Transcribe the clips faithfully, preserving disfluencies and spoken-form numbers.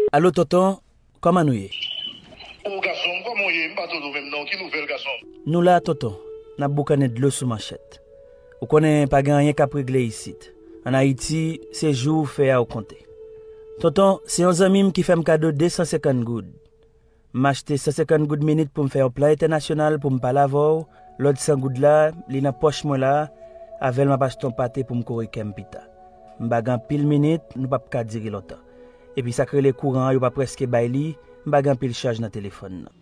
Alo, tonton, kòman nou ye? O, gason m, kòman w ye? M pa tande w menm non. Ki nouvèl, gason m? Nou la, tonton. N ap boukannen dlo sou manchèt. Ou konnen pa gen anyen k ap regle isit. Ann Ayiti, se jou ou fè a ou konte. Tonton, se yon zanmi m ki fè m kado de san senkant goud. M achte san senkant goud minit pou m fè yon plan entènasyonal pou m pale avè w. Lòt san goud la, li nan pòch mwen la. Avè l, m ap achte yon pate pou m kore kè m pita. M pa gen anpil minit, nou p ap ka dire lontan. Epi sa k rele kouran an, yo pa prèske bay li, m pa gen anpil chaj nan telefòn nan.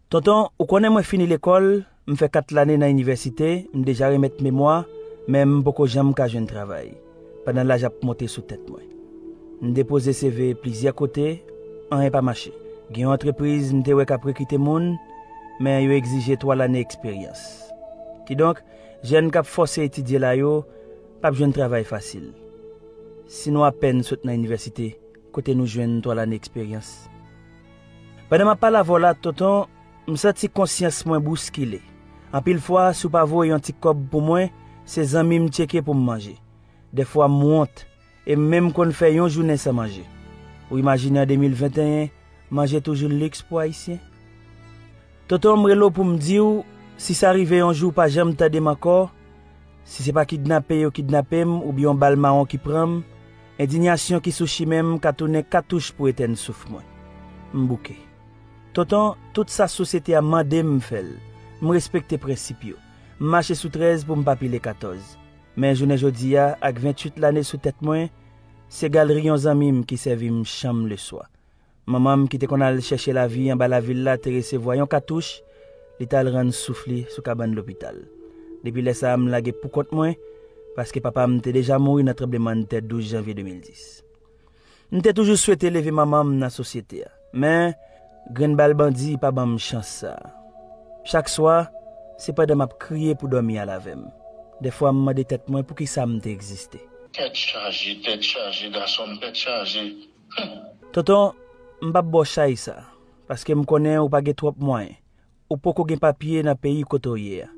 Tonton, ou konnen mwen fini lekòl, m fè kat lane nan inivèsite, m deja remèt memwa, men m poko janm ka jwenn travay, pandan laj ap monte sou tèt mwen. M depoze C V plizyè kote, anyen pa mache. Gen yon antrepriz m te wè k ap rekite moun, men yo egzije twa lane eksperyans. Kidonk, jèn k ap fòse etidye la yo p ap jwenn travay fasil. Si nou apèn sot nan inivèsite, kote nou jwenn twa lane eksperyans? Pandan m ap pale avè w la, tonton, m santi konsyans mwen bouskile. Anpil fwa, si w pa voye yon ti kòb pou mwen, se zanmi m tcheke pou m manje. Dèfwa, m wont, e m menm konn fè yon jounen san manje. Ou imajine an de mil venteyen, manje toujou liks pou Ayisyen? Tonton, m rele w pou m di w, si sa rive yon jou w pa janm tande m ankò, si se pa kidnape yo kidnape m oubyen yon bal mawon ki pran m, endinyasyon ki sou chimen m ka tounen katouch pou etèn souf mwen. M bouke. Tonton, tout sa sosyete a mande m, m fè l. M respekte prensip yo. M mache sou trèz pou m pa pile katòz. Men jounen jodi a, ak venntuit lane sou tèt mwen, se galri yon zanmi m ki sèvi m chanm leswa. Manman m ki te konn al chèche lavi anba lavil la te resevwa yon katouch, li t al rann souf li sou kabann lopital. Depi lè sa a, m lage poukont mwen, paske papa m te deja mouri nan tranblemanntè douz janvye de mil dis. M te toujou swete leve manman m nan sosyete a, men grenn bal bandi pa ban m chans sa a. Chak swa, se pandan m ap kriye pou dòmi al avè m. Dèfwa, m mande tèt mwen poukisa m te egziste. Tèt chaje, tèt chaje, gason m, tèt chaje. Tonton, m p ap ba w chay sa, paske m konnen ou pa gen twòp mwayen. Ou poko gen papye nan peyi kote w ye a.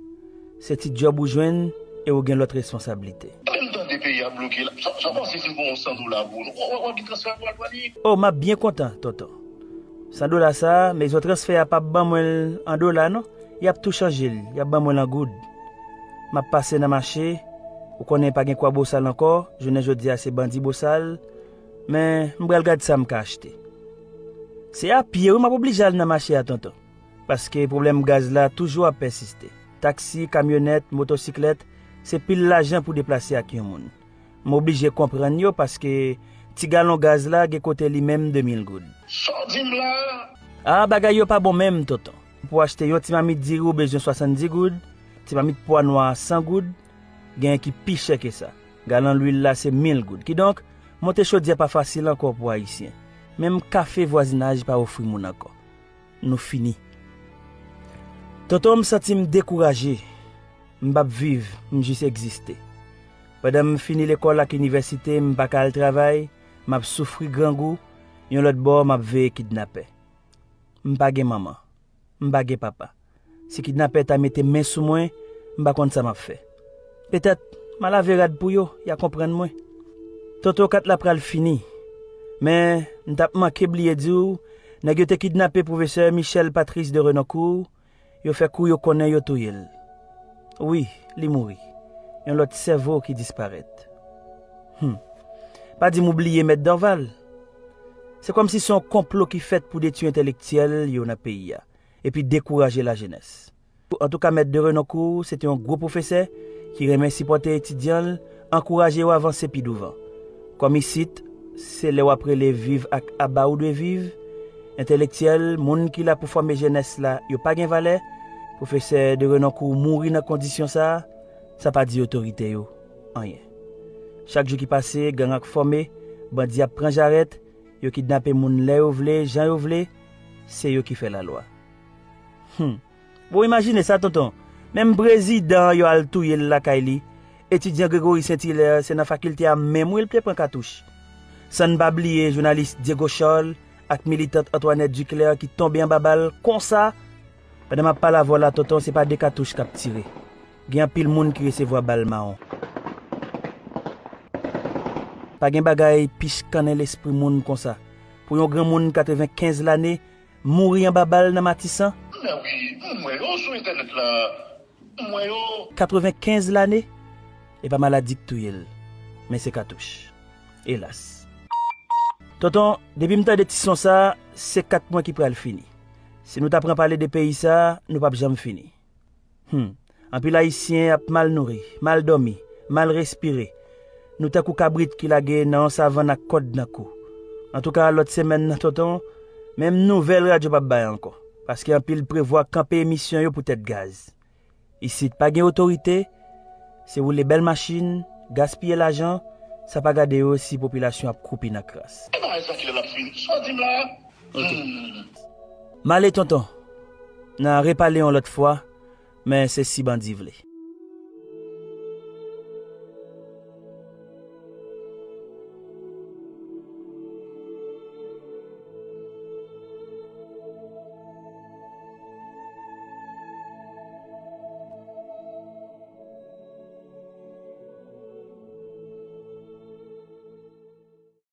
Se ti djòb ou jwenn e ou gen lòt responsablite. Menm tande peyi a bloke la, sa, sa w panse si m pran yon san dola pou ou? W, w, w ap gen transfè pou al pran li? O, m ap byen kontan, tonton. San dola sa a, mezon transfè a p ap ban mwen l an dola non. Y ap tou chanje l, y ap ban mwen l an goud. M ap pase nan mache, ou konnen pa gen kwa bosal ankò, jounen jodi a se bandi bosal, men m pral gad sa m ka achte. Se a pye wi m ap oblije al nan mache a, tonton. Paske pwoblèm gaz la toujou ap pèsiste. Taksi, kamyonèt, motosiklèt, se pil lajan pou deplase ak yon moun. M oblije konprann yo paske ti galon gaz la gen kote li menm de mil goud. Sa w di m la a? A, bagay yo pa bon menm, tonton. Pou achte yon ti mamit diri ou bezwen swasanndis goud, ti mamit pwa nwa a san goud, genyen ki pi chè ke sa. Galon lwil la se mil goud. Kidonk, monte chodyè pa fasil ankò pou Ayisyen. Menm kafe vwazinaj pa ofri moun ankò. Nou fini. Tonton, m santi m dekouraje. M p ap viv, m jis egziste. Pandan m fini lekòl ak inivèsite, m pa ka al travay, m ap soufri grangou, yon lòt bò, m ap veye kidnapè. M pa gen manman. M pa gen papa. Si kidnapè ta mete men sou mwen, m pa konn sa m ap fè. Petèt, m a lave rad pou yo, y a konprann mwen. Tonton, kat la pral fini. Men, m t ap manke bliye di w, nèg yo te kidnape pwofesè Michel Patrice de Renoncourt, yo fè kou yo konnen yo touye l. Wi, li mouri. Yon lòt sèvo ki disparèt. Hum. Pa di m ou bliye Mèt Dorval. Se kòmsi se yon konplo ki fèt pou detwi entèlektyèl yo nan peyi a, epi dekouraje lajenès. Antouka, Mèt de Renoncourt, se te yon gwo pwofesè ki renmen sipòte etidyan l, ankouraje yo avanse pi douvan. Kòm isit, se lè w ap rele viv ak aba ou dwe viv, entèlektyèl, moun ki la pou fòme jenès la, yo pa gen valè, pwofesè de Renoncourt mouri nan kondisyon sa a, sa pa di otorite yo anyen. Chak jou ki pase, gang ap fòme, bandi ap pran jarèt, yo kidnape moun lè yo vle, jan yo vle, se yo ki fè lalwa. Hum. Bon, imajine sa, tonton. Menm prezidan an yo al touye l lakay li. Etidyan Gregory Saint Hilaire, se nan fakilte a menm wi l te pran katouch. San n pa bliye jounalis Diego Charles ak militant Antoinette Duclair ki tonbe anba bal konsa. Pandan m ap pale avè w la, tonton, se pa de katouch k ap tire. Gen anpil moun ki resevwa bal mawon. Pa gen bagay pi chikannen lespri moun konsa. pou yon granmoun katrevenkenz lane mouri anba bal nan Matisan? Men wi, m wè yo sou entènèt la. M wè yo. Katrevenkenz lane? E pa maladi k touye l, men se katouch. Elas. Tonton, depi m tande ti son sa, se kat mwen ki pral fini. Si nou ta pran pale de peyi sa, nou p ap janm fini. Hmm. Anpil Ayisyen ap mal nouri, mal dòmi, mal respire. Nou tankou kabrit ki lage nan yon savann ak kòd nan kou. Antouka, lòt semèn nan, tonton, menm nouvèl radyo p ap bay ankò. Paske anpil prevwa kanpe emisyon yo poutèt gaz. Isit pa gen otorite, se woule bèl machin, gaspiye lajan, sa pa gade yo si popilasyon ap kwoupi nan kras. E bagay sa kilè l ap fini? Sa w di m la? Ok. M ale, tonton. N a repale yon lòt fwa, men se si bandi vle.